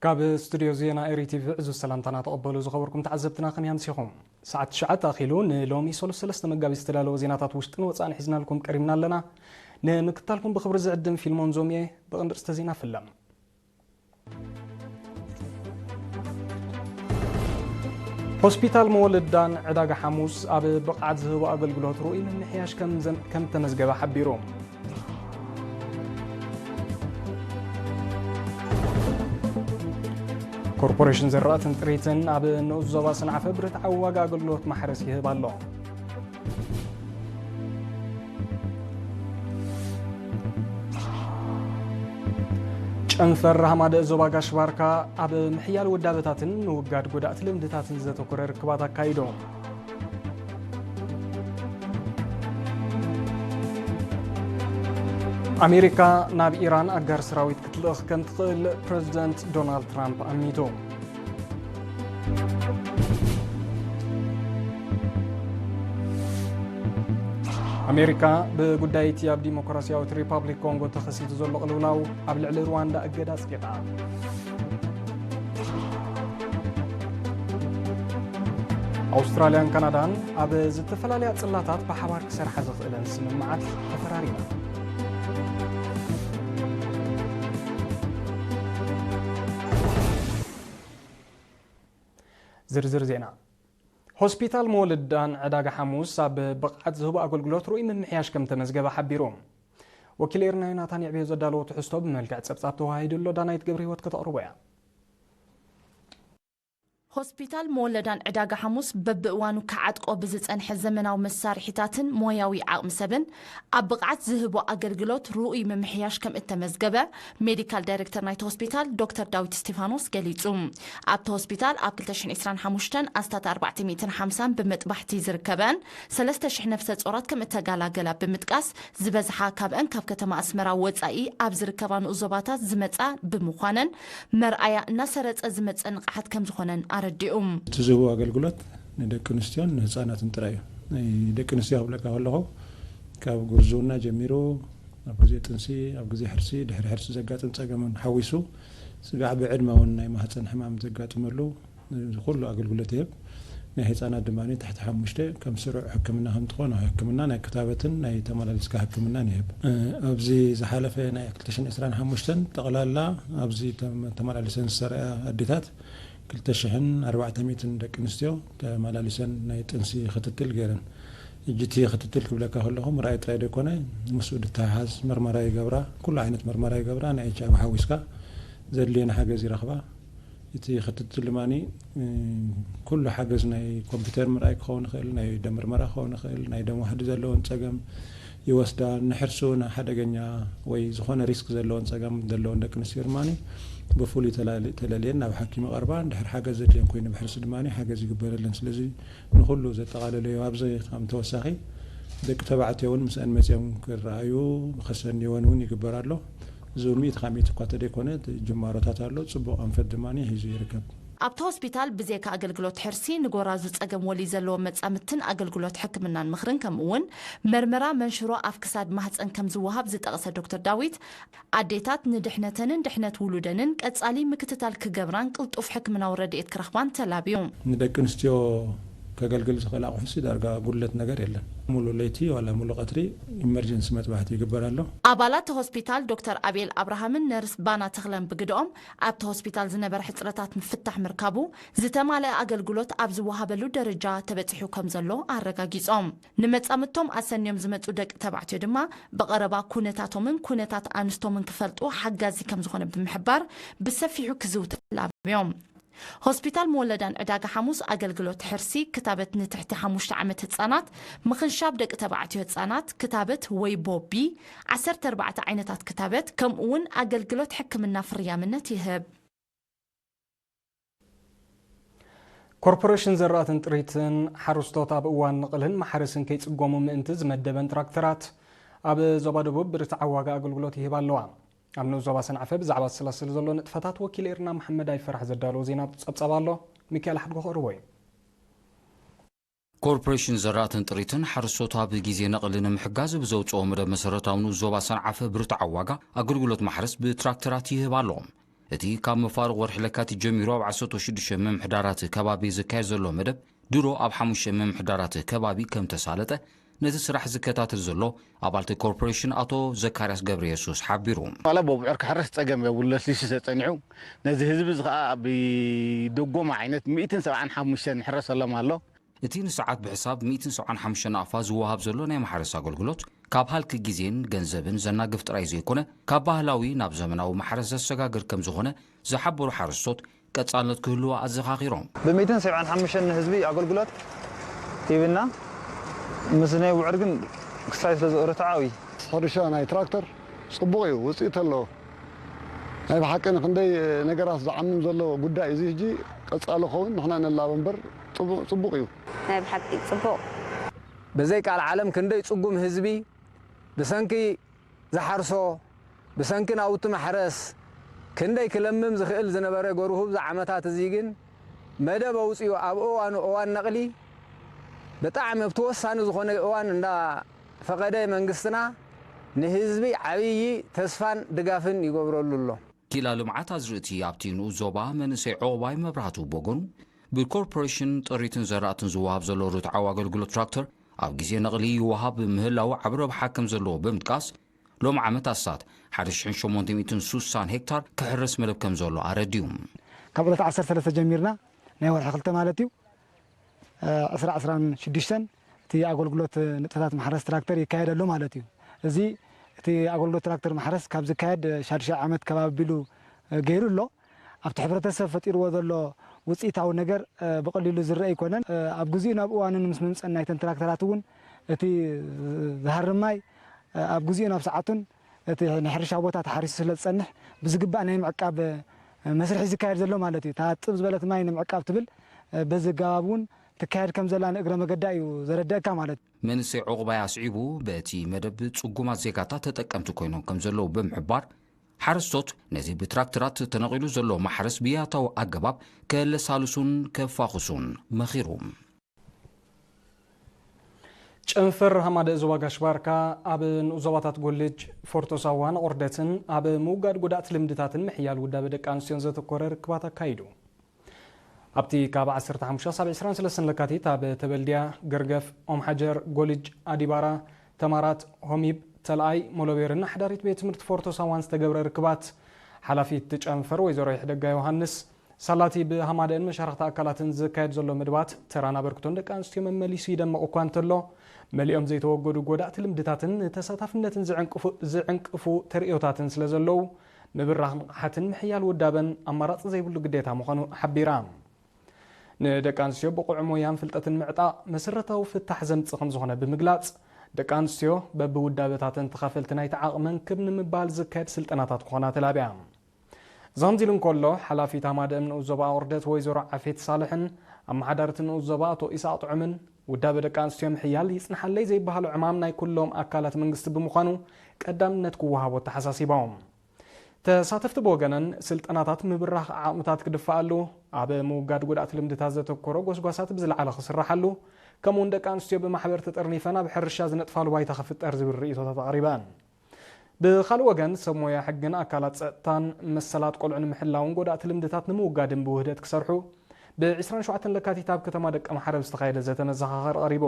ካብ ስቱድዮ ዜና ኤሪ ቲቪ ዕዙዝ ሰላምታና ተቐበሉ። ዝኸበርኩም ተዓዘብትና ከመይ ኣምሲኹም? ሰዓት ትሽዓተ ኣኺሉ ንሎሚ ሰሉስ ሰለስተ መጋቢት ዝተዳለወ ዜናታት ውሽጥን ወጻእን ሒዝናልኩም ቀሪብና ኣለና። ንምክታልኩም ብኽብሪ ዝዕድም ፊልሞን ዞም እየ። ብቐንዲ ርእስተ ዜና ፍለም። ሆስፒታል መወለዳን ዕዳጋ ሓሙስ ኣብ ብቕዓት ዝህቦ ኣገልግሎት ርኡይ ምምሕያሽ ከም ዘም-፣ ከም ተመዝገበ ሓቢሩ። ኮርፖሬሽን ዘራእትን ጥሪትን ኣብ ንኡስ ዞባ ሰንዓፈ ብርትዓዊ ዋጋ ኣገልግሎት ማሕረስ ይህብ ኣሎ። ጨንፈር ሃማደእ ዞባ ጋሽ ባርካ ኣብ ምሕያል ውዳበታትን ምውጋድ ጎዳእቲ ልምድታትን ዘተኮረ ርክባት ኣካይዱ። ኣሜሪካ ናብ ኢራን ኣጋር ሰራዊት ክትልእኽ ከም ትኽእል ፕረዚደንት ዶናልድ ትራምፕ ኣሚቱ። ኣሜሪካ ብጉዳይ እቲ ኣብ ዲሞክራሲያዊት ሪፓብሊክ ኮንጎ ተኸሲቱ ዘሎ ቅልውላው ኣብ ልዕሊ ሩዋንዳ እገዳ ኣጽዲቓ። ኣውስትራልያን ካናዳን ኣብ ዝተፈላለያ ጽላታት ብሓባር ክሰርሓ ዘኽእለን ስምምዓት ተፈራሪመን። ዝርዝር ዜና። ሆስፒታል መወለዳን ዕዳጋ ሓሙስ ኣብ ብቕዓት ዝህቦ ኣገልግሎት ርኡይ ምምሕያሽ ከም ተመዝገበ ሓቢሩ። ወኪል ኤርና ዮናታን የዕብዮ ዘዳለዎ ትሕዝቶ ብመልክዕ ጸብጻብ ተዋሂዱ ኣሎ። ዳናይት ገብረ ህይወት ከተቕርቦ እያ። ሆስፒታል መወለዳን ዕዳጋ ሓሙስ በብእዋኑ ክዓጥቆ ብዝጸንሐ ዘመናዊ መሳርሒታትን ሞያዊ ዓቕሚ ሰብን ኣብ ብቕዓት ዝህቦ ኣገልግሎት ርኡይ ምምሕያሽ ከም እተመዝገበ ሜዲካል ዳይሬክተር ናይቲ ሆስፒታል ዶክተር ዳዊት እስቲፋኖስ ገሊጹ። ኣብቲ ሆስፒታል ኣብ ክልተ ሽሕን ዕስራን ሓሙሽተን ኣስታት ኣርባዕተ ሚእትን ሓምሳን ብመጥባሕቲ ዝርከበን ሰለስተ ሽሕ ነፍሰ ጾራት ከም እተጋላገላ ብምጥቃስ፣ ዝበዝሓ ካብአን ካብ ከተማ ኣስመራ ወጻኢ ኣብ ዝርከባ ንኡስ ዞባታት ዝመጻ ብምዃነን፣ መርኣያ እናሰረጸ ዝመጸ ንቕሓት ከም ዝኾነን ኣረዲኡ። እቲ ዝህቦ ኣገልግሎት ንደቂ ኣንስትዮን ንህፃናትን ጥራይ እዩ። ናይ ደቂ ኣንስትዮ ክብለካ ከለኹ፣ ካብ ጉርዝውና ጀሚሩ፣ ኣብ ግዜ ጥንሲ፣ ኣብ ግዜ ሕርሲ፣ ድሕሪ ሕርሲ ዘጋጥም ጸገምን ሓዊሱ፣ ስጋዕ ብዕድመ እውን ናይ ማህፀን ሕማም ዘጋጥመሉ፣ እዚ ኩሉ ኣገልግሎት ይህብ። ናይ ህፃናት ድማ ትሕቲ ሓሙሽተ ከም ስሩዕ ሕክምና ከም ትኾን፣ ሕክምና ናይ ክታበትን ናይ ተመላሊስካ ሕክምናን ይህብ። እ፣ ኣብዚ ዝሓለፈ ናይ ክልተ ሽሕን ዕስራን ሓሙሽተን ጠቕላላ ኣብዚ ተመ-፣ ተመላሊሰን ዝሰርያ ኣዴታት ክልተ ሽሕን ኣርባዕተ ሚእትን ደቂ ኣንስትዮ ተመላሊሰን ናይ ጥንሲ ክትትል ገይረን። ሕጂ እቲ ክትትል ክብለካ ከለኹ ምርኣይ ጥራይ ዘይኮነ፣ ምስኡ ዝተሓሓዝ መርመራ ይገብራ፣ ኩሉ ዓይነት መርመራ ይገብራ፣ ናይ ኤች ኣይ ቪ ሓዊስካ ዘድልየን ሓገዝ ይረኽባ። እቲ ክትትል ድማ፣ እ፣ ኩሉ ሓገዝ ናይ ኮምፒውተር ምርኣይ ክኸውን ይኽእል፣ ናይ ደም ምርመራ ክኸውን ይኽእል፣ ናይ ደም ዋሕዲ ዘለወን ጸገም ይወስዳ፣ ንሕርሲ እውን ሓደገኛ ወይ ዝኾነ ሪስክ ዘለወን ጸገም ዘለወን ደቂ ኣንስትዮ ድማ ብፍሉይ ተላሊ-፣ ተለልየን ናብ ሓኪም ይቐርባ። እንድሕር ሓገዝ ዘድልየን ኮይኑ ብሕርሲ ድማ ሓገዝ ይግበረለን። ስለዚ ንኹሉ ዘጠቓለለ እዩ። ኣብዚ ከም ተወሳኺ ደቂ ተባዕትዮ እውን ምስአን መፂኦም ክረኣዩ ከሰንይወን እውን ይግበር ኣሎ። እዚ እውን ሚእቲ ካብ ሚእቲ እኳ ተደይኮነ ጅማሮታት ኣሎ። ፅቡቕ ኣንፈት ድማ ሒዙ ይርከብ። ኣብቲ ሆስፒታል ብዜካ ኣገልግሎት ሕርሲ ንጎራዙ ጸገም ወሊድ ዘለዎ መጻምትን ኣገልግሎት ሕክምናን ምኽርን ከምኡ እውን መርመራ መንሽሮ ኣፍ ክሳድ ማህጸን ከም ዝወሃብ ዝጠቕሰ ዶክተር ዳዊት፣ ኣዴታት ንድሕነተንን ድሕነት ውሉደንን ቀጻሊ ምክትታል ክገብራን ቅልጡፍ ሕክምናዊ ረድኤት ክረኽባን ተላብዩ። ንደቂ ኣንስትዮ ከገልግል ዝኽእል ኣቑሑትሲ ዳርጋ ጉድለት ነገር የለን። ሙሉ ለይቲ ዋላ ሙሉ ቀትሪ ኢመርጀንሲ መጥባሕቲ ይግበር ኣሎ። ኣባላት ሆስፒታል ዶክተር ኣቤል ኣብርሃምን ነርስ ባና ተኽለን ብግድኦም፣ ኣብቲ ሆስፒታል ዝነበረ ሕጽረታት ምፍታሕ ምርካቡ፣ ዝተማልአ ኣገልግሎት ኣብ ዝወሃበሉ ደረጃ ተበጺሑ ከም ዘሎ ኣረጋጊጾም። ንመጻምድቶም ኣሰንዮም ዝመጹ ደቂ ተባዕትዮ ድማ ብቐረባ ኩነታቶምን ኩነታት ኣንስቶምን ክፈልጡ ሓጋዚ ከም ዝኾነ ብምሕባር፣ ብሰፊሑ ክዝውተር ተላብዮም። ሆስፒታል መወለዳን ዕዳጋ ሓሙስ ኣገልግሎት ሕርሲ፣ ክታበት ንትሕቲ ሓሙሽተ ዓመት ህጻናት፣ ምኽንሻብ ደቂ ተባዕትዮ ህጻናት፣ ክታበት ወይ ቦቢ፣ ዓሰርተ ኣርባዕተ ዓይነታት ክታበት፣ ከምኡ እውን ኣገልግሎት ሕክምና ፍርያምነት ይህብ። ኮርፖሬሽን ዘራእትን ጥሪትን ሓረስቶት ኣብ እዋን ንቕልን ማሕረስን ከይጽገሙ ምእንቲ ዝመደበን ትራክተራት ኣብ ዞባ ደቡብ ብርትዓዊ ዋጋ ኣገልግሎት ይህባ ኣለዋ። ኣብ ንኡስ ዞባ ሰንዓፈ ብዛዕባ ዝሰላሰል ዘሎ ንጥፈታት ወኪል ኤርና መሓመድ ኣይፈራሕ ዘዳለዎ ዜና ጸብጻብ ኣሎ። ሚካኤል ሓድጎ ክቕርቦ እዩ። ኮርፖሬሽን ዘራእትን ጥሪትን ሓረስቶት ኣብ ግዜ ነቕሊ ንምሕጋዝ ብዘውፅኦ መደብ መሰረት ኣብ ንኡስ ዞባ ሰንዓፈ ብርትዓዊ ዋጋ ኣገልግሎት ማሕረስ ብትራክተራት ይህብ ኣሎ። እቲ ካብ መፋርቕ ወርሒ ለካቲት ጀሚሩ ኣብ ዓሰርተ ሽዱሽተ ምምሕዳራት ከባቢ ዝካየድ ዘሎ መደብ ድሮ ኣብ ሓሙሽተ ምምሕዳራት ከባቢ ከም ተሳለጠ ነቲ ስራሕ ዝከታተል ዘሎ ኣባልቲ ኮርፖሬሽን ኣቶ ዘካርያስ ገብረ የሱስ ሓቢሩ። ዋላ ብኣብዑር ክሕረስ ጸገም የብሉ፣ ለስሊሱ ተጸኒዑ። ነዚ ህዝቢ እዚ ኸኣ ብደጎማ ዓይነት ሚእትን ሰብዓን ሓሙሽተን ይሕረሰሎም ኣሎ። እቲ ንሰዓት ብሕሳብ ሚእትን ሰብዓን ሓሙሽተን ኣፋ ዝወሃብ ዘሎ ናይ ማሕረስ ኣገልግሎት ካብ ሃልኪ ግዜን ገንዘብን ዘናግፍ ጥራይ ዘይኮነ፣ ካብ ባህላዊ ናብ ዘመናዊ ማሕረስ ዘሰጋግር ከም ዝኾነ ዝሓበሩ ሓረስቶት፣ ቀጻልነት ክህልዎ ኣዘኻኺሮም። ብሚእትን ሰብዓን ሓሙሽተን ንህዝቢ ኣገልግሎት ሂብና፣ ምስ ናይ ብዕር ግን ክሳይ ስለ ዝቕርትዓ እዩ። ሕርሻ ናይ ትራክተር ጽቡቕ እዩ፣ ውጽኢት ኣለዎ። ናይ ብሓቂ ንክንደይ ነገራት ዝዓምም ዘሎ ጉዳይ እዚ ሕጂ ቀጻሊ ክኸውን ንሕና ነላቦ እምበር ጽቡቕ፣ ጽቡቕ እዩ። ናይ ብሓቂ ጽቡቕ። ብዘይ ቃል ዓለም ክንደይ ጽጉም ህዝቢ ብሰንኪ ዝሓርሶ፣ ብሰንኪ ናውቲ ማሕረስ ክንደይ ክለምም ዝኽእል ዝነበረ ጎርሁ፣ ኣብዚ ዓመታት እዚ ግን መደብ ኣውጺኡ ኣብ እዋኑ እዋን ነቕሊ ብጣዕሚ ኣብቲ ወሳኒ ዝኾነ እዋን እንዳፈቐደ መንግስትና ንህዝቢ ዓብዪ ተስፋን ድጋፍን ይገብረሉ ኣሎ። ኪላ ልምዓት ኣዝርእቲ ኣብቲ ንኡስ ዞባ መንእሰይ ዑቕባይ መብራህቱ ብወገኑ ብኮርፖሬሽን ጥሪትን ዘራእትን ዝወሃብ ዘሎ ርትዓዊ ኣገልግሎት ትራክተር ኣብ ግዜ ነቕሊ ይወሃብ ምህላው ዓቢ ረብሓ ከም ዘለዎ ብምጥቃስ፣ ሎም ዓመት ኣስታት ሓደ ሽሕን ሸሞንተ ሚእትን ሱሳን ሄክታር ክሕረስ መደብ ከም ዘሎ ኣረድዩ። ካብ ዕለት ዓሰርተ ሰለስተ ጀሚርና ናይ ወርሒ ክልተ ማለት እዩ፣ እ፣ ዕስራ ዕስራን ሽዱሽተን እቲ ኣገልግሎት ንጥፈታት ማሕረስ ትራክተር ይካየድ ኣሎ ማለት እዩ። እዚ እቲ ኣገልግሎት ትራክተር ማሕረስ ካብ ዝካየድ ሻድሻይ ዓመት ከባቢ ቢሉ፣ እ፣ ገይሩ ኣሎ። ኣብቲ ሕብረተሰብ ፈጢርዎ ዘሎ ውፅኢታዊ ነገር፣ እ፣ ብቐሊሉ ዝረአ ኣይኮነን። እ፣ ኣብ ግዜኡ ናብ እዋኑን ምስ ምምፀን ናይተን ትራክተራት እውን እቲ ዝሃርም ማይ፣ እ፣ ኣብ ግዜኡ ናብ ሰዓቱን እቲ ናይ ሕርሻ ቦታ ተሓሪሱ ስለ ዝፀንሕ ብዝግባእ ናይ ምዕቃብ፣ እ፣ መስርሒ ዝካየድ ዘሎ ማለት እዩ። እታ ጥብ ዝበለት ማይ ንምዕቃብ ትብል፣ እ፣ በዚ ኣገባብ እውን ትካየድ ከም ዘላ ንእግረ መገዳ እዩ ዘረደእካ ማለት እዩ። መንእሰይ ዑቕባይ ኣስዒቡ፣ በቲ መደብ ጽጉማት ዜጋታት ተጠቀምቲ ኮይኖም ከም ዘለዉ ብምሕባር፣ ሓረስቶት ነዚ ብትራክተራት ተነቒሉ ዘሎ ማሕረስ ብያታዊ ኣገባብ ከለሳልሱን ከፋኹሱን መኺሩ። ጨንፈር ሃማደ ዞባ ጋሽ ባርካ ኣብ ንኡስ ዞባታት ጎልጅ፣ ፎርቶ ሳዋን ኦርደትን ኣብ ምውጋድ ጎዳእቲ ልምድታትን ምሕያል ውዳበ ደቂ ኣንስትዮን ዘተኮረ ርክባት ኣካይዱ። ኣብቲ ካብ ዓሰርተ ሓሙሽተ ሳብ ዕስራን ሰለስተን ለካቲት ኣብ ተበልድያ፣ ገርገፍ፣ ኦም ሓጀር፣ ጎልጅ፣ ኣዲባራ፣ ተማራት፣ ሆሚብ፣ ተልኣይ፣ ሞሎቤርን ሓዳሪት ቤት ትምህርቲ ፎርቶ ሳዋን ዝተገብረ ርክባት፣ ሓላፊት ጨንፈር ወይዘሮ ይሕደጋ ዮሃንስ፣ ሳላቲ ብሃማደእን መሻርኽቲ ኣካላትን ዝካየድ ዘሎ መድባት ተራን ኣበርክቶን ደቂ ኣንስትዮ መመሊሱ ይደምቕ እኳ እንተሎ፣ መሊኦም ዘይተወገዱ ጎዳእቲ ልምድታትን ንተሳታፍነትን ዝዕንቅፉ፣ ዝዕንቅፉ ተርእዮታትን ስለ ዘለዉ፣ ምብራኽ ንቕሓትን ምሕያል ውዳበን ኣማራጺ ዘይብሉ ግዴታ ምዃኑ ሓቢራ። ንደቂ ኣንስትዮ ብቑዕ ሞያን ፍልጠትን ምዕጣቕ መሰረታዊ ፍታሕ ዘምጽእ ከም ዝኾነ ብምግላጽ፣ ደቂ ኣንስትዮ በብውዳበታተን ተኻፈልቲ ናይቲ ዓቕመን ክብ ንምባል ዝካየድ ስልጠናታት ክኾና ተላብያ። እዚ ከምዚ ኢሉ እንከሎ፣ ሓላፊት ሃማደእም ንኡስ ዞባ ኦርደት ወይዘሮ ዓፌት ሳልሕን ኣመሓዳሪት ንኡስ ዞባ ኣቶ ኢሳቕ ጥዑምን፣ ውዳበ ደቂ ኣንስትዮ ምሕያል ይጽንሓለይ ዘይበሃሎ ዕማም ናይ ኩሎም ኣካላት መንግስቲ ብምዃኑ ቀዳምነት ክወሃቦ ኣተሓሳሲቦም። ተሳተፍቲ ብወገነን፣ ስልጠናታት ምብራኽ ዓቕምታት ክድፈኣሉ፣ ኣብ ምውጋድ ጉድኣት ልምድታት ዘተኮረ ጎስጓሳት ብዝለዓለ ክስራሓሉ፣ ከምኡውን ደቂ ኣንስትዮ ብማሕበር ተጠርኒፈን ኣብ ሕርሻ ዝነጥፋሉ ባይታ ክፍጠር ዝብል ርእይቶታት ኣቕሪበን። ብኻልእ ወገን፣ ሰብ ሞያ ሕግን ኣካላት ጸጥታን መሰላት ቆልዑ ንምሕላውን ጎዳእቲ ልምድታት ንምውጋድን ብውህደት ክሰርሑ፣ ብ ዕስራን ሸውዓተን ለካቲት ኣብ ከተማ ደቀምሓረ ብዝተኻየደ ዘተ መዘኻኸሪ ቀሪቡ።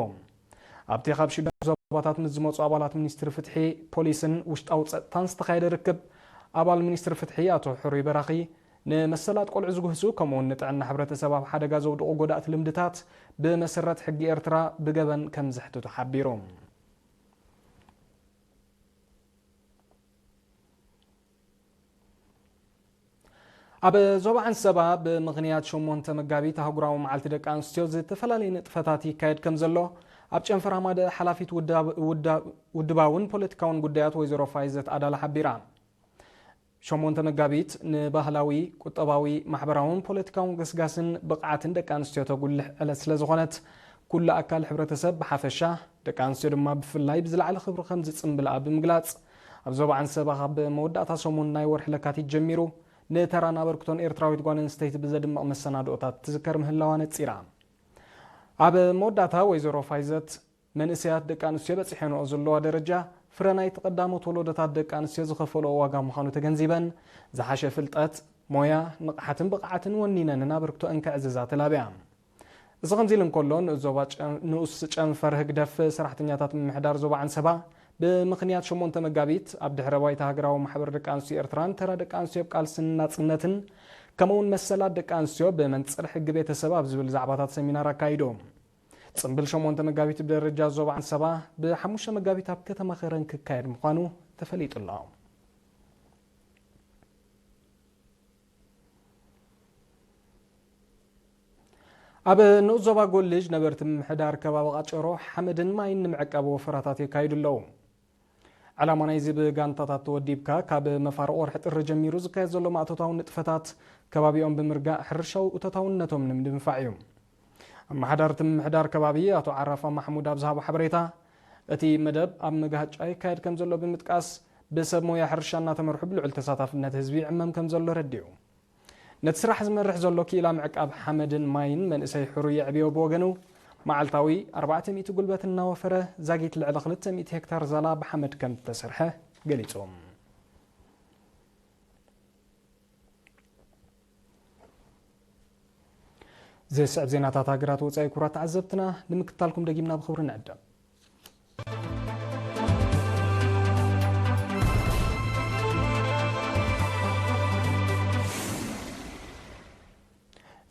ኣብቲ ካብ ሽዱሽተ ዞባታት ምስ ዝመጹ ኣባላት ሚኒስትሪ ፍትሒ፣ ፖሊስን ውሽጣዊ ጸጥታን ዝተኻየደ ርክብ፣ ኣባል ሚኒስትሪ ፍትሒ ኣቶ ሕሩይ በራኺ፣ ንመሰላት ቆልዑ ዝግህሱ፣ ከምኡውን ንጥዕና ሕብረተሰብ ኣብ ሓደጋ ዘውድቑ ጎዳእቲ ልምድታት ብመሰረት ሕጊ ኤርትራ ብገበን ከም ዘሕትቱ ሓቢሩ። ኣብ ዞባ ዓንሰባ ብምኽንያት ሸሞንተ መጋቢት ኣህጉራዊ መዓልቲ ደቂ ኣንስትዮ ዝተፈላለዩ ንጥፈታት ይካየድ ከም ዘሎ ኣብ ጨንፈር ሃማደ ሓላፊት ውዳብ-፣ ውዳ-፣ ውድባውን ፖለቲካውን ጉዳያት ወይዘሮ ፋይዘት ኣዳለ ሓቢራ። ሸሞንተ መጋቢት ንባህላዊ፣ ቁጠባዊ፣ ማሕበራውን ፖለቲካውን ገስጋስን ብቕዓትን ደቂ ኣንስትዮ ተጉልሕ ዕለት ስለ ዝኾነት፣ ኩሉ ኣካል ሕብረተሰብ ብሓፈሻ፣ ደቂ ኣንስትዮ ድማ ብፍላይ ብዝለዓለ ክብሪ ከም ዝጽምብልኣ ብምግላጽ፣ ኣብ ዞባ ዓንሰባ ካብ መወዳእታ ሰሙን ናይ ወርሒ ለካቲት ጀሚሩ ንተራን ኣበርክቶን ኤርትራዊት ጓል ኣንስተይቲ ብዘድምቕ መሰናድኦታት ትዝከር ምህላዋ ነጺራ። ኣብ መወዳእታ ወይዘሮ ፋይዘት፣ መንእሰያት ደቂ ኣንስትዮ በጺሐንኦ ዘለዋ ደረጃ ፍረ ናይቲ ቀዳሞት ወለዶታት ደቂ ኣንስትዮ ዝኸፈልኦ ዋጋ ምዃኑ ተገንዚበን፣ ዝሓሸ ፍልጠት፣ ሞያ፣ ንቕሓትን ብቕዓትን ወኒነንን ኣበርክቶአን ከዕዝዛ ተላብያ። እዚ ከምዚ ኢሉ እንከሎ፣ ንኡስ ዞባ ጨ-፣ ንኡስ ጨንፈር ህግደፍ ሰራሕተኛታት ምምሕዳር ዞባ ዓንሰባ ብምኽንያት ሸሞንተ መጋቢት ኣብ ድሕረ ባይታ ሃገራዊ ማሕበር ደቂ ኣንስትዮ ኤርትራን ተራ ደቂ ኣንስትዮ ኣብ ቃልስን ናጽነትን ከምኡውን መሰላት ደቂ ኣንስትዮ ብመንጽር ሕጊ ቤተሰብ ኣብ ዝብል ዛዕባታት ሰሚናር ኣካይዱ። ጽምብል ሸሞንተ መጋቢት ብደረጃ ዞባ ዓንሰባ፣ ብሓሙሽተ መጋቢት ኣብ ከተማ ከረን ክካየድ ምዃኑ ተፈሊጡ ኣሎ። ኣብ ንኡስ ዞባ ጎልጅ ነበርቲ ምምሕዳር ከባቢ ቃጨሮ ሓመድን ማይን ንምዕቃብ ወፈራታት የካይዱ ኣለዉ። ዕላማ ናይዚ ብጋንታታት ተወዲብካ ካብ መፋርቕ ወርሒ ጥሪ ጀሚሩ ዝካየድ ዘሎ ማእቶታዊ ንጥፈታት ከባቢኦም ብምርጋእ ሕርሻዊ እቶታውነቶም ንምድንፋዕ እዩ። ኣመሓዳርቲ ምምሕዳር ከባቢ ኣቶ ዓራፋ ማሕሙድ ኣብ ዝሃቦ ሓበሬታ፣ እቲ መደብ ኣብ መጋሃጫ ይካየድ ከም ዘሎ ብምጥቃስ፣ ብሰብ ሞያ ሕርሻ እናተመርሑ ብልዑል ተሳታፍነት ህዝቢ ይዕመም ከም ዘሎ ረዲኡ። ነቲ ስራሕ ዝመርሕ ዘሎ ክኢላ ምዕቃብ ሓመድን ማይን መንእሰይ ሕሩይ የዕብዮ ብወገኑ፣ መዓልታዊ ኣርባዕተ ሚእቲ ጉልበት እናወፈረ ዛጊት ልዕሊ ክልተ ሚእቲ ሄክታር ዛላ ብሓመድ ከም ዝተሰርሐ ገሊጹ። ዝስዕብ ዜናታት ሃገራት ወጻኢ ክቡራት ተዓዘብትና ንምክትታልኩም ደጊምና ብኽብሪ ንዕደም።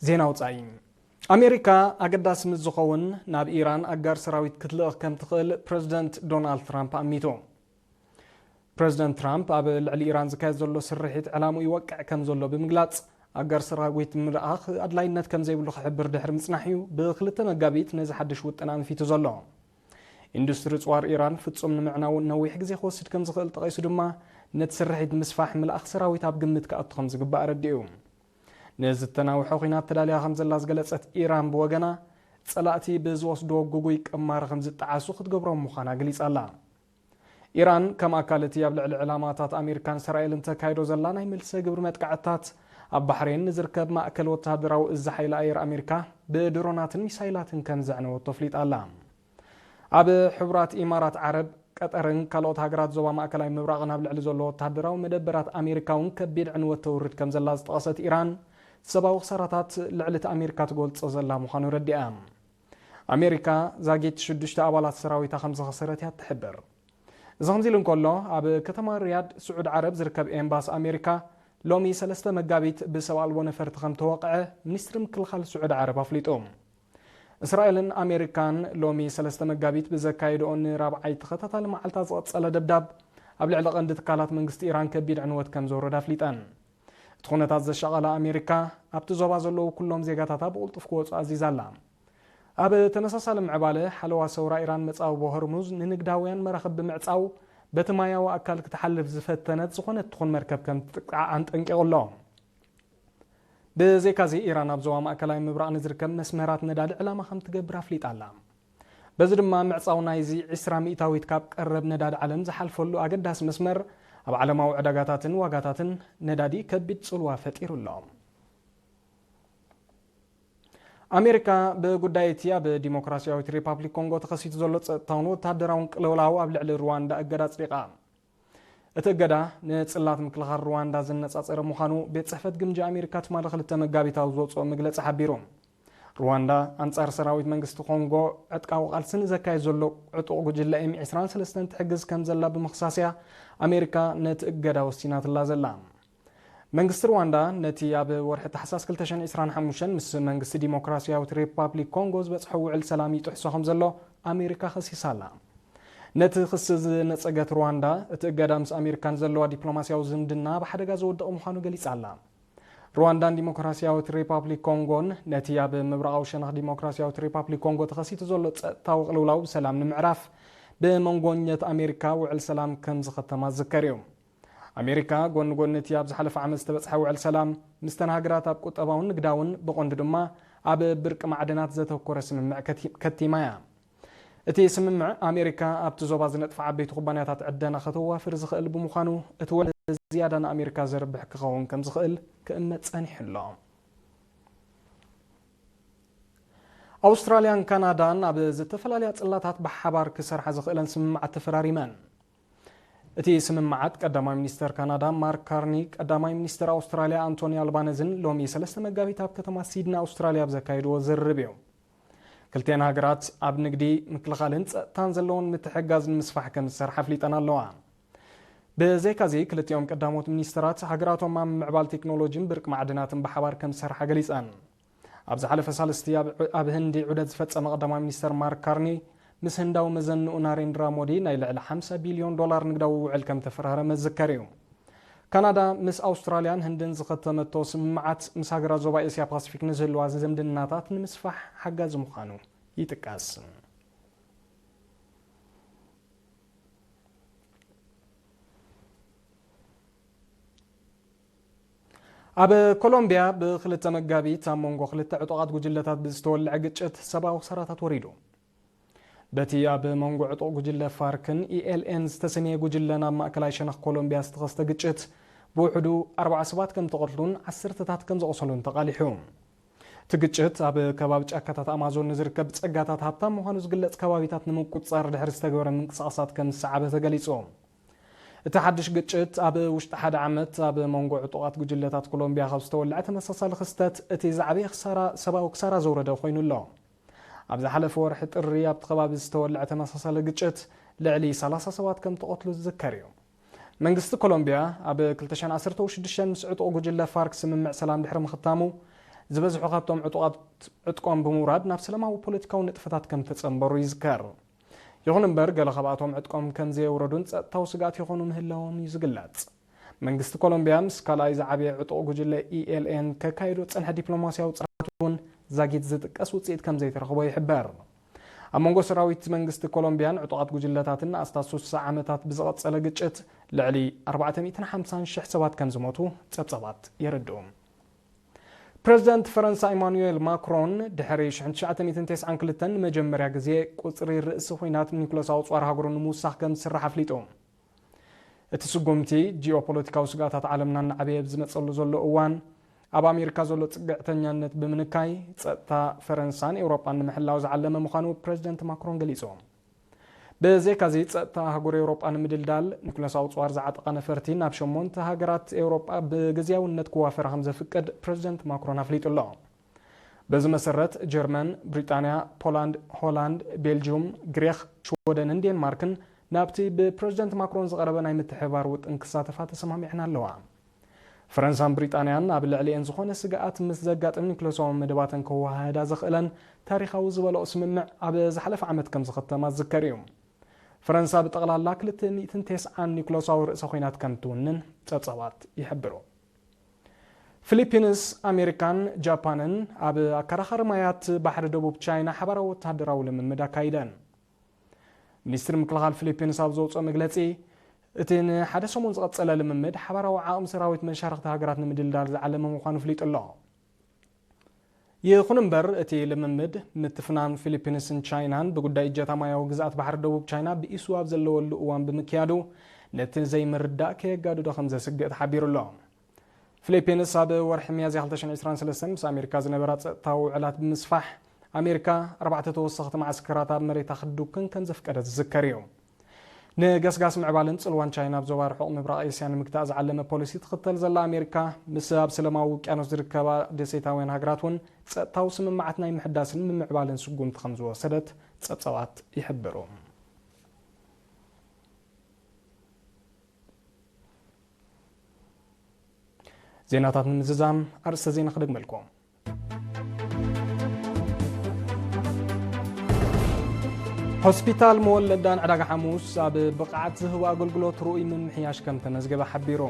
ዜና ወጻኢ። ኣሜሪካ ኣገዳሲ ምስ ዝኸውን ናብ ኢራን ኣጋር ሰራዊት ክትልእኽ ከም ትኽእል ፕረዚደንት ዶናልድ ትራምፕ ኣሚቱ። ፕረዚደንት ትራምፕ ኣብ ልዕሊ ኢራን ዝካየድ ዘሎ ስርሒት ዕላምኡ ይወቅዕ ከም ዘሎ ብምግላጽ፣ ኣጋር ሰራዊት ምልኣኽ ኣድላይነት ከም ዘይብሉ ክሕብር ድሕሪ ምጽናሕ እዩ ብክልተ መጋቢት ነዚ ሓድሽ ውጥን ኣንፊቱ ዘሎ። ኢንዱስትሪ ጽዋር ኢራን ፍጹም ንምዕናው ነዊሕ ግዜ ክወስድ ከም ዝኽእል ጠቒሱ ድማ፣ ነቲ ስርሒት ምስፋሕ ምልኣኽ ሰራዊት ኣብ ግምት ክኣቱ ከም ዝግባእ ኣረዲኡ። ንዝተናውሐ ኲናት ተዳልያ ከም ዘላ ዝገለጸት ኢራን ብወገና፣ ጸላእቲ ብዝወስድዎ ግጉይ ቅማረ ከም ዝጠዓሱ ክትገብሮም ምዃና ገሊጻ ኣላ። ኢራን ከም ኣካል እቲ ኣብ ልዕሊ ዕላማታት ኣሜሪካን እስራኤልን ተካይዶ ዘላ ናይ መልሰ ግብሪ መጥቃዕትታት፣ ኣብ ባሕሬን ንዝርከብ ማእከል ወተሃደራዊ እዚ ሓይሊ ኣየር ኣሜሪካ ብድሮናትን ሚሳይላትን ከም ዘዕነወቶ ኣፍሊጣ ኣላ። ኣብ ሕቡራት ኢማራት ዓረብ፣ ቀጠርን ካልኦት ሃገራት ዞባ ማእከላይ ምብራቕን ኣብ ልዕሊ ዘሎ ወተሃደራዊ መደበራት ኣሜሪካ እውን ከቢድ ዕንወት ተውርድ ከም ዘላ ዝጠቐሰት ኢራን፣ ሰብኣዊ ክሳራታት ልዕሊ እቲ ኣሜሪካ ትገልጾ ዘላ ምዃኑ ረዲኣ። ኣሜሪካ ዛጊት ሽዱሽተ ኣባላት ሰራዊታ ከም ዝኸሰረት እያ ትሕብር። እዚ ከምዚ ኢሉ እንከሎ፣ ኣብ ከተማ ሪያድ ስዑድ ዓረብ ዝርከብ ኤምባሲ ኣሜሪካ ሎሚ ሰለስተ መጋቢት ብሰብ ኣልቦ ነፈርቲ ከም ተወቕዐ ሚኒስትሪ ምክልኻል ስዑድ ዓረብ ኣፍሊጡ። እስራኤልን ኣሜሪካን ሎሚ ሰለስተ መጋቢት ብዘካየድኦ ንራብዓይ ተኸታታሊ መዓልታ ዝቐጸለ ደብዳብ፣ ኣብ ልዕሊ ቀንዲ ትካላት መንግስቲ ኢራን ከቢድ ዕንወት ከም ዘውረደ ኣፍሊጠን። እቲ ኩነታት ዘሻቐላ ኣሜሪካ፣ ኣብቲ ዞባ ዘለዉ ኩሎም ዜጋታታ ብቕልጡፍ ክወጹ ኣዚዛ ኣላ። ኣብ ተመሳሳሊ ምዕባለ፣ ሓለዋ ሰውራ ኢራን መጻብቦ ሆርሙዝ ንንግዳውያን መራኽብ ብምዕጻው፣ በቲ ማያዊ ኣካል ክትሓልፍ ዝፈተነት ዝኾነት ትኹን መርከብ ከም ትጥቃዕ ኣንጠንቂቑ ኣሎ። ብዘይካዚ፣ ኢራን ኣብ ዞባ ማእከላይ ምብራቕ ንዝርከብ መስመራት ነዳዲ ዕላማ ከም ትገብር ኣፍሊጣ ኣላ። በዚ ድማ፣ ምዕጻው ናይዚ ዕስራ ሚእታዊት ካብ ቀረብ ነዳዲ ዓለም ዝሓልፈሉ ኣገዳሲ መስመር፣ ኣብ ዓለማዊ ዕዳጋታትን ዋጋታትን ነዳዲ ከቢድ ጽልዋ ፈጢሩ ኣሎ። ኣሜሪካ፣ ብጉዳይ እቲ ኣብ ዲሞክራሲያዊት ሪፓብሊክ ኮንጎ ተኸሲቱ ዘሎ ጸጥታውን ወተሃደራውን ቅልውላው ኣብ ልዕሊ ሩዋንዳ እገዳ ኣጽዲቓ። እቲ እገዳ፣ ንጽላት ምክልኻል ሩዋንዳ ዘነጻጸረ ምዃኑ ቤት ጽሕፈት ግምጃ ኣሜሪካ ትማሊ ክልተ መጋቢት ኣብ ዝወጽኦ መግለጺ ሓቢሩ። ሩዋንዳ፣ ኣንጻር ሰራዊት መንግስቲ ኮንጎ ዕጥቃዊ ቃልሲ ንዘካየድ ዘሎ ዕጡቕ ጉጅለ ኤም ዕስራን ሰለስተን ትሕግዝ ከም ዘላ ብምኽሳስ እያ ኣሜሪካ ነቲ እገዳ ወሲናትላ ዘላ። መንግስቲ ሩዋንዳ፣ ነቲ ኣብ ወርሒ ታሕሳስ ክልተ ሽሕን ዕስራን ሓሙሽተን ምስ መንግስቲ ዲሞክራሲያዊት ሪፓብሊክ ኮንጎ ዝበጽሖ ውዕል ሰላም ይጥሕሶ ከም ዘሎ ኣሜሪካ ከሲሳ ኣላ። ነቲ ክሲ ዝነጸገት ሩዋንዳ፣ እቲ እገዳ ምስ ኣሜሪካ ንዘለዋ ዲፕሎማስያዊ ዝምድና ኣብ ሓደጋ ዘውድቕ ምዃኑ ገሊጻ ኣላ። ሩዋንዳን ዲሞክራሲያዊት ሪፓብሊክ ኮንጎን፣ ነቲ ኣብ ምብራቓዊ ሸነኽ ዲሞክራሲያዊት ሪፓብሊክ ኮንጎ ተኸሲቱ ዘሎ ጸጥታዊ ቅልውላው ብሰላም ንምዕራፍ፣ ብመንጎኛት ኣሜሪካ ውዕል ሰላም ከም ዝኸተማ ዝዝከር እዩ። ኣሜሪካ፣ ጎኒ ጎኒ እቲ ኣብ ዝሓለፈ ዓመት ዝተበጽሐ ውዕል ሰላም፣ ምስተን ሃገራት ኣብ ቁጠባውን ንግዳውን፣ ብቐንዱ ድማ ኣብ ብርቂ ማዕድናት ዘተኮረ ስምምዕ ከቲ-፣ ከቲማ እያ። እቲ ስምምዕ፣ ኣሜሪካ ኣብቲ ዞባ ዝነጥፋ ዓበይቲ ኩባንያታት ዕደና ከተዋፍር ዝኽእል ብምዃኑ፣ እቲ ውዕል ዝያዳ ንኣሜሪካ ዘርብሕ ክኸውን ከም ዝኽእል ክእመት ጸኒሑ ኣሎ። ኣውስትራልያን ካናዳን ኣብ ዝተፈላለያ ጽላታት ብሓባር ክሰርሓ ዝኽእለን ስምምዓት ተፈራሪመን። እቲ ስምምዓት ቀዳማይ ሚኒስተር ካናዳ ማርክ ካርኒ፣ ቀዳማይ ሚኒስተር ኣውስትራልያ ኣንቶኒ ኣልባነዝን ሎሚ ሰለስተ መጋቢት ኣብ ከተማ ሲድኒ ኣውስትራልያ ኣብ ዘካየድዎ ዝርርብ እዩ። ክልቲኣን ሃገራት ኣብ ንግዲ፣ ምክልኻልን ጸጥታን ዘለውን ምትሕግጋዝ ንምስፋሕ ከም ዝሰርሓ ኣፍሊጠን ኣለዋ። ብዘይካዚ፣ ክልቲኦም ቀዳሞት ሚኒስተራት ሃገራቶም ኣብ ምምዕባል ቴክኖሎጂን ብርቂ ማዕድናትን ብሓባር ከም ዝሰርሓ ገሊጸን። ኣብ ዝሓለፈ ሳልስቲ ኣብ፣ ኣብ ህንዲ ዑደት ዝፈጸመ ቀዳማይ ሚኒስተር ማርክ ካርኒ፣ ምስ ህንዳዊ መዘንኡ ናሬንድራ ሞዲ ናይ ልዕሊ ሓምሳ ቢልዮን ዶላር ንግዳዊ ውዕል ከም ተፈራረመ ዝዝከር እዩ። ካናዳ ምስ ኣውስትራልያን ህንድን ዝኸተመቶ ስምምዓት፣ ምስ ሃገራት ዞባ ኤስያ ፓሲፊክ ንዝህልዋ ዝምድናታት ንምስፋሕ ሓጋዚ ምዃኑ ይጥቀስ። ኣብ ኮሎምቢያ ብክልተ መጋቢት ኣብ መንጎ ክልተ ዕጡቓት ጉጅለታት ብዝተወልዐ ግጭት ሰብኣዊ ክሳራታት ወሪዱ። በቲ ኣብ መንጎ ዕጡቕ ጉጅለ ፋርክን ኢኤልኤን ዝተሰነየ ጉጅለን ኣብ ማእከላይ ሸነኽ ኮሎምቢያ ዝተኸስተ ግጭት ብውሕዱ ኣርባዓ ሰባት ከም ተቐትሉን ዓሰርተታት ከም ዘቑሰሉን ተቓሊሑ። እቲ ግጭት ኣብ ከባቢ ጫካታት ኣማዞን ንዝርከብ ጸጋታት ሃብታም ምዃኑ ዝግለጽ ከባቢታት ንምቁጽጻር ድሕሪ ዝተገበረ ምንቅስቓሳት ከም ዝሰዓበ ተገሊጹ። እቲ ሓድሽ ግጭት ኣብ ውሽጢ ሓደ ዓመት ኣብ መንጎ ዕጡቓት ጉጅለታት ኮሎምቢያ ካብ ዝተወልዐ ተመሳሳሊ ክስተት እቲ ዝዓበየ ክሳራ፣ ሰብኣዊ ክሳራ ዘውረደ ኮይኑ ኣሎ። ኣብ ዝሓለፈ ወርሒ ጥሪ ኣብቲ ከባቢ ዝተወልዐ ተመሳሳሊ ግጭት ልዕሊ ሰላሳ ሰባት ከም ተቐትሉ ዝዝከር እዩ። መንግስቲ ኮሎምቢያ ኣብ ክልተ ሽሕን ዓሰርተ ሽዱሽተን ምስ ዕጡቕ ጉጅለ ፋርክ ስምምዕ ሰላም ድሕሪ ምኽታሙ፣ ዝበዝሑ ካብቶም ዕጡቓት ዕጥቆም ብምውራድ ናብ ሰላማዊ ፖለቲካዊ ንጥፈታት ከም ተጸንበሩ ይዝከር። ይኹን እምበር፣ ገለ ካብኣቶም ዕጥቆም ከም ዘየውረዱን ጸጥታዊ ስግኣት ይኾኑ ምህላዎም እዩ ዝግለጽ። መንግስቲ ኮሎምቢያ ምስ ካልኣይ ዝዓበየ ዕጡቕ ጉጅለ ኢኤልኤን ከካይዶ ዝጸንሐ ዲፕሎማስያዊ ጽረታት እውን ዛጊት ዝጥቀስ ውጽኢት ከም ዘይተረኽቦ ይሕበር። ኣብ መንጎ ሰራዊት መንግስቲ ኮሎምቢያን ዕጡቓት ጉጅለታትን ንኣስታት ስሳ ዓመታት ብዝቐጸለ ግጭት ልዕሊ ኣርባዕተ ሚእትን ሓምሳን ሽሕ ሰባት ከም ዝሞቱ ጸብጻባት የረድኡ። ፕረዚደንት ፈረንሳ ኢማኑኤል ማክሮን ድሕሪ ሽሕን ትሽዓተ ሚእትን ተስዓን ክልተን ንመጀመርያ ግዜ ቁጽሪ ርእሲ ኲናት ኒኩለሳዊ ጸዋር ሃገሩ ንምውሳኽ ከም ዝስራሕ ኣፍሊጡ። እቲ ስጉምቲ፣ ጂኦፖለቲካዊ ስግኣታት ዓለምና እናዓበየ ኣብ ዝመጸሉ ዘሎ እዋን፣ ኣብ ኣሜሪካ ዘሎ ጽግዕተኛነት ብምንካይ፣ ጸጥታ ፈረንሳን ኤውሮጳን ንምሕላው ዝዓለመ ምዃኑ ፕረዚደንት ማክሮን ገሊጹ። ብዘይካዚ፣ ጸጥታ ኣህጉር ኤውሮጳ ንምድልዳል፣ ኒኩለሳዊ ጽዋር ዝዓጠቓ ነፈርቲ ናብ ሸሞንተ ሃገራት ኤውሮጳ ብግዝያውነት ክዋፈራ ከም ዘፍቅድ ፕረዚደንት ማክሮን ኣፍሊጡ ኣሎ። በዚ መሰረት፣ ጀርመን፣ ብሪጣንያ፣ ፖላንድ፣ ሆላንድ፣ ቤልጅዩም፣ ግሪኽ፣ ሽወደንን ዴንማርክን ናብቲ ብፕረዚደንት ማክሮን ዝቐረበ ናይ ምትሕብባር ውጥን ክሳተፋ ተሰማሚዐን ኣለዋ። ፈረንሳን ብሪጣንያን ኣብ ልዕሊኤን ዝኾነ ስግኣት ምስ ዘጋጥም ኒኩለሳዊ መደባተን ከወሃህዳ ዘኽእለን ታሪኻዊ ዝበለኦ ስምምዕ ኣብ ዝሓለፈ ዓመት ከም ዝኸተማ ዝዝከር እዩ። ፈረንሳ ብጠቕላላ ክልተ ሚእትን ተስዓን ኒኩለሳዊ ርእሰ ኲናት ከም ትውንን ጸብጻባት ይሕብሩ። ፊሊፒንስ፣ ኣሜሪካን ጃፓንን ኣብ ኣከራኻሪ ማያት ባሕሪ ደቡብ ቻይና ሓባራዊ ወተሃደራዊ ልምምድ ኣካይደን። ሚኒስትሪ ምክልኻል ፊሊፒንስ ኣብ ዘውፅኦ መግለፂ፣ እቲ ንሓደ ሰሙን ዝቐፀለ ልምምድ ሓባራዊ ዓቕሚ ሰራዊት መሻርኽቲ ሃገራት ንምድልዳል ዝዓለመ ምዃኑ ኣፍሊጡ ኣሎ። ይኹን እምበር፣ እቲ ልምምድ ምትፍናን ፊሊፒንስን ቻይናን ብጉዳይ እጀታ ማያዊ ግዝኣት ባሕሪ ደቡብ ቻይና ብኢሱ ኣብ ዘለወሉ እዋን ብምክያዱ፣ ነቲ ዘይምርዳእ ከየጋድዶ ከም ዘስግእ ተሓቢሩ ኣሎ። ፊሊፒንስ ኣብ ወርሒ ሚያዝያ ክልተ ሽሕን ዕስራን ሰለስተን ምስ ኣሜሪካ ዝነበራ ጸጥታዊ ውዕላት ብምስፋሕ፣ ኣሜሪካ ኣርባዕተ ተወሰኽቲ መዓስከራት ኣብ መሬታ ክትድኩን ከም ዘፍቀደት ዝዝከር እዩ። ንገስጋስ ምዕባለን ጽልዋን ቻይና ኣብ ዞባ ርሑቕ ምብራቕ ኤስያ ንምግታእ ዝዓለመ ፖሊሲ ትኽተል ዘላ ኣሜሪካ፣ ምስ ኣብ ሰላማዊ ውቅያኖስ ዝርከባ ደሴታውያን ሃገራት እውን ጸጥታዊ ስምምዓት ናይ ምሕዳስን ምምዕባልን ስጉምቲ ከም ዝወሰደት ጸብጻባት ይሕብሩ። ዜናታት ንምዝዛም ኣርእስተ ዜና ክደግመልኩም። ሆስፒታል መወለዳን ዕዳጋ ሓሙስ ኣብ ብቕዓት ዝህቦ ኣገልግሎት ርኡይ ምምሕያሽ ከም ተመዝገበ ሓቢሩ።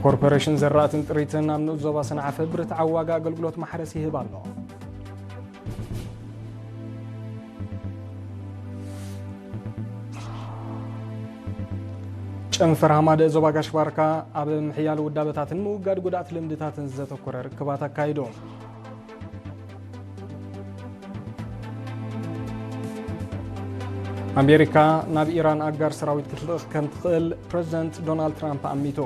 ኮርፖሬሽን ዘራእትን ጥሪትን ኣብ ንኡስ ዞባ ሰንዓፈ ብርትዓዊ ዋጋ ኣገልግሎት ማሕረስ ይህብ ኣሎ። ጨንፈር ሃማደእ ዞባ ጋሽ ባርካ ኣብ ምሕያል ውዳበታትን ምውጋድ ጉድኣት ልምድታትን ዘተኮረ ርክባት ኣካይዱ። ኣሜሪካ ናብ ኢራን ኣጋር ሰራዊት ክትልእኽ ከም ትኽእል ፕረዚደንት ዶናልድ ትራምፕ ኣሚቱ።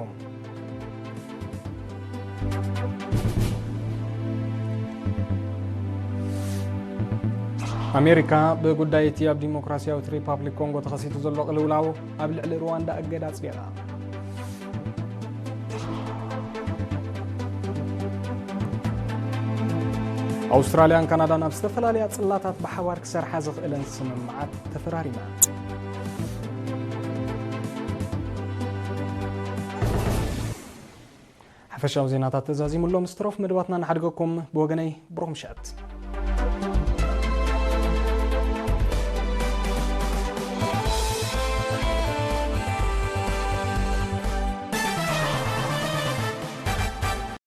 ኣሜሪካ ብጉዳይ እቲ ኣብ ዲሞክራሲያዊት ሪፓብሊክ ኮንጎ ተኸሲቱ ዘሎ ቅልውላው ኣብ ልዕሊ ሩዋንዳ እገዳ ኣጽዲቓ። ኣውስትራልያን ካናዳን ኣብ ዝተፈላለያ ጽላታት ብሓባር ክሰርሓ ዝኽእለን ስምምዓት ተፈራሪመን። ሓፈሻዊ ዜናታት ተዛዚሙሎም፣ ዝተረፉ መደባትና ንሓድገኩም። ብወገነይ ብሩኽ ምሸት።